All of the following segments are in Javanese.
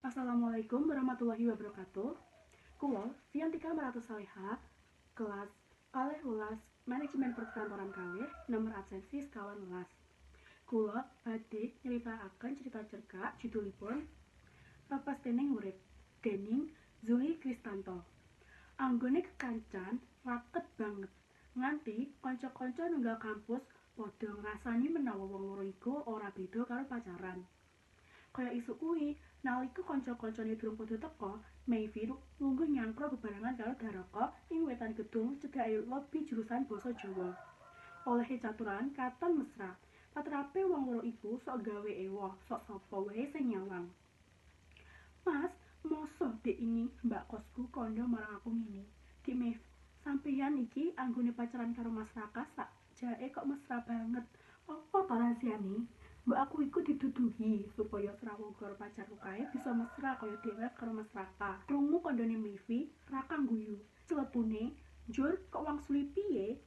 Assalamualaikum warahmatullahi wabarakatuh. Kula Fiantika Maratus Saleha, kelas 12 Manajemen Perkantoran kalih, nomor absensi 21. Kula badhe nyritakaken cerita cerkak judulipun Papastening Urip dening Zuli Kristanto. Anggone kekancan raket banget nganti kanca-kanca nunggal kampus padha ngrasani menawa wong loro iku ora beda karo pacaran. Kaya isuk kuwi, nalika kanca-kancane durung padha teka, Meivi lungguh nyangkro bebarengan karo Daraka ing wetan gedung cedhake lobi jurusan basa Jawa. Olehe caturan katon mesra. Patrape wong loro iku sok gawe ewoh, sok sapa wae sing nyawang. Mas, mosok dek ini mbak kosku kandha marang aku ngene. Dik Mev, sampeyan iki anggone pacaran karo Mas Raka sakjake kok mesra banget. Apa to rahasiane? Mbok aku iku diduduhi supaya srawung karo pacarku kae bisa mesra kaya dhewek karo Mas Raka. Krungu kandhane Mevi, Raka ngguyu. Celetune, "Njur kok wangsuli piye?"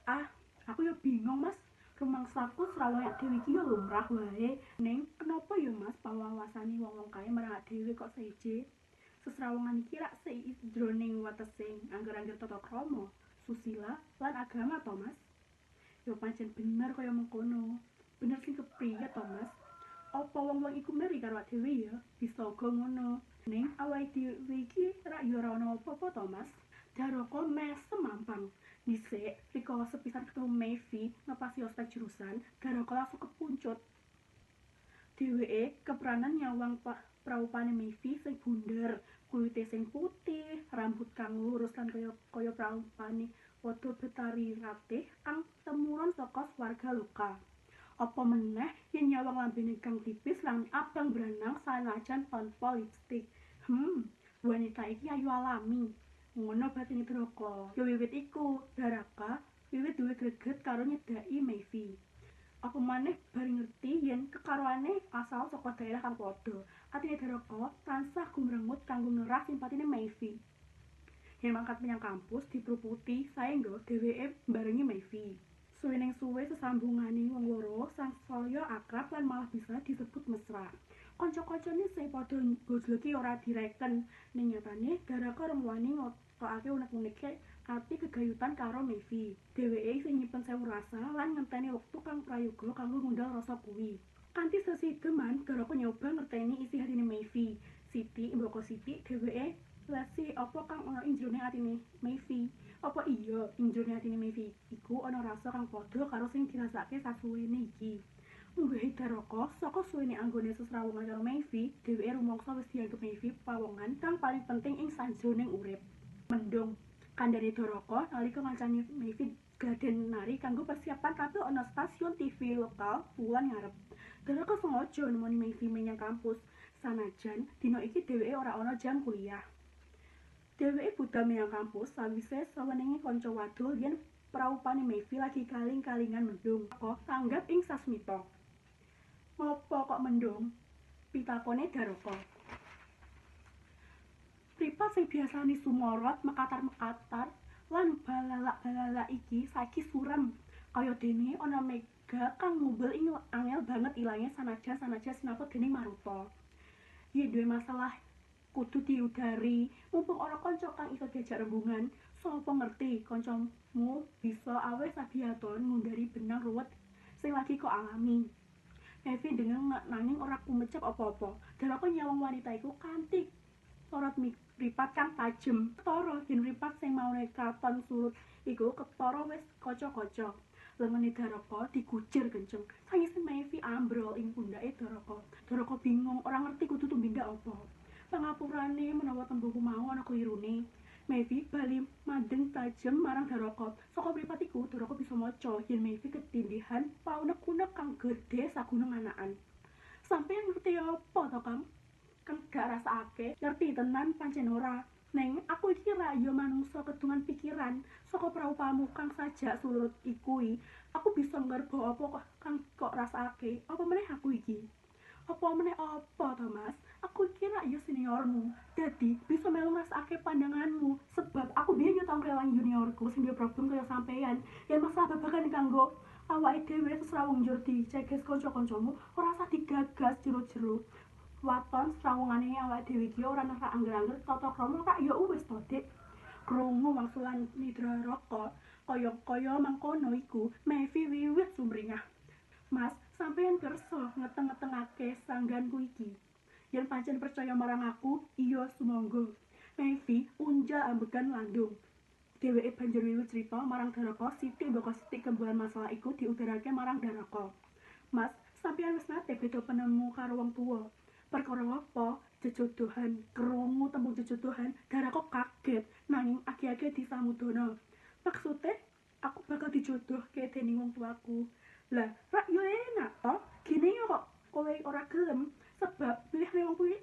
Ah, aku yo bingung, Mas. Rumangsaku srawung dhewe iki yo lumrah wae. Ning kenapa yo Mas pawawasane wong-wong kae marang dhewe kok seje? Sesrawungan iki rak jroning watesing angger-angger tata krama, susila lan agama to, Mas? Yo pancen bener kaya mengkono. Bener sing kepriye to, Mas? Apa wong-wong iku meri karo awake dhewe ya? Bisa uga ngono. Ning awake dhewe iki rak yo ora ana apa-apa to, Mas? Daraka mesem mampang. Dhisik, rikala sepisan ketemu Mevi ngepasi ospek jurusan, Daraka langsung kepuncut. Dheweke kepranan nyawang praupane Mevi sing bunder, kulite sing putih, rambut kang lurus lan kaya kaya praupane padha Betari Ratih kang temurun saka swarga loka. Apa meneh yen nyawang lambene kang tipis lan abang branang sanajan tanpa lipstik. Wanita iki ayu alami. Ngono batine Daraka. Ya wiwit iku, Daraka wiwit duwe greget karo nyedhaki Mevi. Apa maneh bar ngerti yen kekaroane asal saka daerah kang padha. Atine Daraka tansah gumrengut kanggo ngerah simpatine Mevi. Yen mangkat menyang kampus dipruputi saengga dheweke mbarengi Mevi. Suwe ning suwe sesambungane wong loro sangsaya akrab lan malah bisa disebut mesra. Kanca-kancane sing padha gojloki ora direken. Ning nyatane Daraka rung wani ngetokake unek-uneke ati gegayutan karo Mevi. Dheweke isih nyimpen sewu rasa lan ngenteni wektu kang prayoga kanggo ngundal rasa kuwi. Kanthi sesideman Daraka nyoba ngerteni isi hatine Mevi. Siti mbaka sithik dheweke lesi apa kang ana ing jerone atine Mevi. Apa iya ing jerone atine Mevi iku ana rasa kang padha karo sing dirasake sasuwene iki. Mungguhe Daraka saka suwene anggone sesrawungan karo Mevi, dheweke rumangsa wis dianggep Mevi pawongan kang paling penting ing sajroning urip. Mendung kandhane Daraka nalika ngancani Mevi gladen nari kanggo persiapan tampil ana stasiun TV lokal wulan ngarep. Daraka sengaja nemoni Mevi menyang kampus sanajan dina iki dheweke ora ana jam kuliah. Dheweke budal menyang kampus sawise sawenenge kanca wadul yen praupane Mevi lagi kaling-kalingan mendung. Kok tanggap ing sasmita. Ngopo kok mendung? Pitakone Daraka. Mripat sing biasane sumorot mekatar-mekatar lan balalak-balalak iki saiki surem. Kaya dene ana mega kang ngumbel ing angel banget ilange sanajan sinaput dening Maruta. Yen duwe masalah kudu diudari, mumpung ana kanca kang iso diajak rembungan, sapa ngerti kancamu bisa aweh sabiyaton ngundari benang ruwet sing lagi kok alami. Mevi dengeng nanging ora kumecep apa-apa. Daraka nyawang wanita iku kanthi sorot mripat kang tajem. Ketara yen mripat sing maune katon surut iku ketara wis kaca-kaca. Lengene Daraka digujer kenceng. Sangise Mevi ambrol ing pundhake Daraka. Daraka bingung ora ngerti kudu tumindak apa. Pangapurane menawa tembungku mau ana klirune. Mevi bali madeng tajem marang Daraka. Saka mripat iku Daraka bisa maca yen Mevi ketindihan paunek-unek kang gedhe sagunung anakan. Sampeyan ngerti apa to, Kang? Kang gak rasakake, ngerti tenan pancen ora. Neng, aku iki ra ya manungsa kedungan pikiran. Saka praupamu kang sajak surut ikui, aku bisa ngerbo apa kok kang kok rasakake. Apa meneh aku iki? Apa meneh apa to, Mas? Aku iki rak ya seniormu. Dadi bisa melu ngrasakake pandanganmu sebab aku biyen yo tau ngrewangi juniorku sing duwe problem kaya sampeyan. Yen masalah babagan kanggo awake dhewe sesrawung njur diceges kanca-kancamu, ora usah digagas jero-jero. Waton Katon srawungane awake dhewe iki ora nerak angger-angger tata krama kak ya wis to, Dik. Krungu wangsulan Daraka kaya-kaya mangkono iku, Mevi wiwit sumringah. Mas, sampeyan kersa ngeteng-ngetengake sangganku iki. Yen pancen percaya marang aku, iya sumangga. Mevi unjal ambegan landung. Dheweke banjur wiwit crita marang Daraka sithik mbaka sithik kembuhan masalah iku diudarake marang Daraka. Mas, sampeyan wis nate beda penemu karo wong tuwa. Perkara apa? Jejodohan. Krungu tembung jejodohan, Daraka kaget nanging agi-agi disamudana. Maksude aku bakal dijodohke dening wong tuaku. Lah, rak yo enak to? Gini yo kok kowe ora gelem sebab pilihane wong kuwi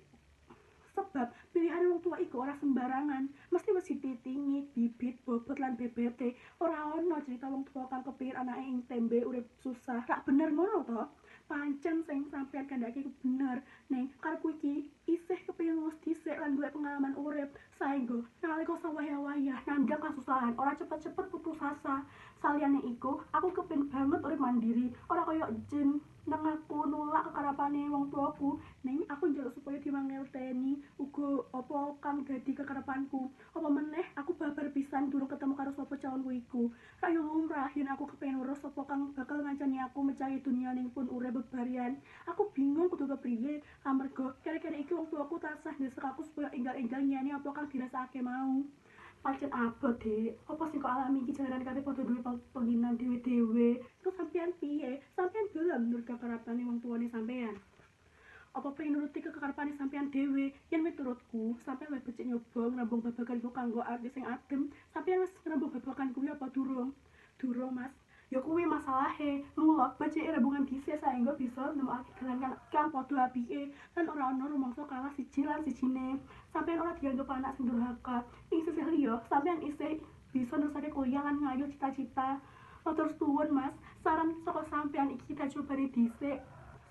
sebab pilihan wong tua iku ora sembarangan. Mesti wis dititingi bibit, bobot lan bebete. Ora ono cerita wong tua kang kepingin anake ing tembe urip susah. Rak bener ngono to? Pancen sing sampeyan kandhake iku bener. Ning karepku iki isih kepengin lulus dhisik lan golek pengalaman urip. Saengga nalika sawayah-wayah nandhang kasusahan, ora cepet-cepet putus asa. Saliyane iku, aku kepengin banget urip mandiri, ora kaya jin nang aku nolak kekarepane wong tuaku. Ning aku njaluk supaya dimangerteni uga apa kang dadi kekarepanku. Apa meneh aku babar pisan durung ketemu karo sapa calonku iku. Rak yo lumrah yen aku kepengin weruh sapa kang bakal ngancani aku mecahi dunya ning pun urip bebarian. Aku bingung kudu kepriye amarga kere-kere iki wong tuaku tansah ndesek aku supaya enggal-enggal nyani apa kang dirasakake mau. Pancen abot, Dik. Apa sing kok alami iki jalaran kabeh padha duwe pengginan dhewe-dhewe. Terus sampeyan piye? Sampeyan gelem nurut kekarepane wong tuane sampeyan? Apa pengen nuruti kekarepane sampeyan dhewe? Yen miturutku, sampeyan luwih becik nyoba ngrembug babagan iku kanggo ati sing adem. Sampeyan wis ngrembug babagan kuwi apa durung? Durung, Mas. Ya kuwi masalahe. Mula becike rembungan dhisik saengga bisa nemokake dalan kang padha apike lan ora ana rumangsa kalah siji lan sijine. Sampeyan ora dianggep anak sing durhaka. Ing sisih liya, sampeyan isih bisa nerusake kuliah lan ngayuh cita-cita. Matur suwun, Mas. Saran saka sampeyan iki tak cobane dhisik.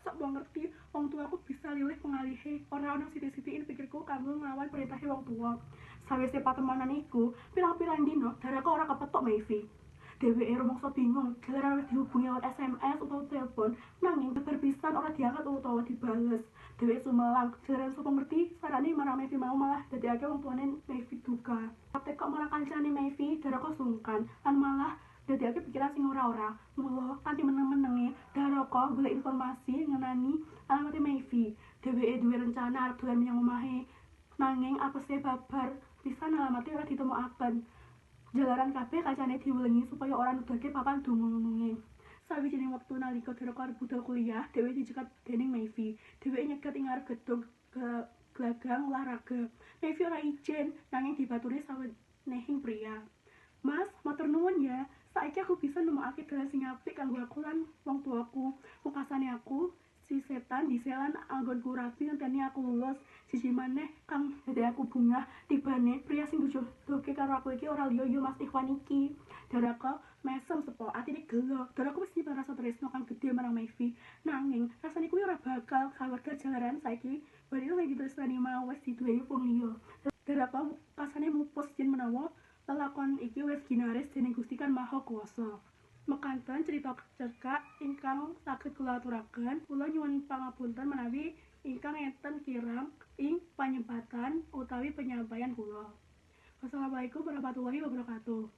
Sok wong ngerti wong tuaku bisa lilih pengalihe. Ora ana sithik-sithikin pikirku kanggo nglawan perintahe wong tuwa. Sawise patemonan iku, pirang-pirang dina Daraka ora kepethuk Mevi. Dheweke rumangsa bingung, jalaran wis dihubungi lewat SMS utawa telepon, nanging babar pisan ora diangkat utawa dibales. Dheweke sumelang, jalaran sapa ngerti sarane marang Mevi mau malah dadekake wong tuane Mevi duka. Tekok marang kancane Mevi, Daraka sungkan lan malah dadekake pikiran sing ora-ora. Mula kanthi meneng-menenge, Daraka golek informasi ngenani alamate Mevi. Dheweke duwe rencana arep dolan menyang omahe, nanging apese babar pisan alamate ora ditemokaken. Jalaran kabeh kancane diwelengi supaya ora nuduhake papan dumununge. Sawijining wektu nalika Daraka arep budal kuliah, dheweke dicegat dening Mevi. Dheweke nyegat ing ngarep gedung gelagang olahraga. Mevi ora ijen, nanging dibaturi sawenehing pria. Mas, matur nuwun ya. Saiki aku bisa nemokake dalan sing apik kanggo aku lan wong tuaku. Pungkasane aku si setan diselan anggonku rabi ngenteni aku lulus. Siji maneh kang dadi aku bungah tibane pria sing dijodohke karo aku iki ora liya ya Mas Ikhwan iki. Daraka mesem sepo atine gelo. Daraka wis nyimpen rasa tresno kang gedhe marang Mevi. Nanging rasane kuwi ora bakal kawerga jalaran saiki wanita sing ditresnani mau wis diduweni wong liya. Daraka kasane mupus yen menawa lelakon iki wis ginaris dening Gusti Kang Maha Kuwasa. Mekanten cerita cerkak ingkang saged kula aturaken. Kula nyuwun pangapunten menawi ingkang enten kirang ing panyebatan utawi penyampaian kula. Wassalamualaikum warahmatullahi wabarakatuh.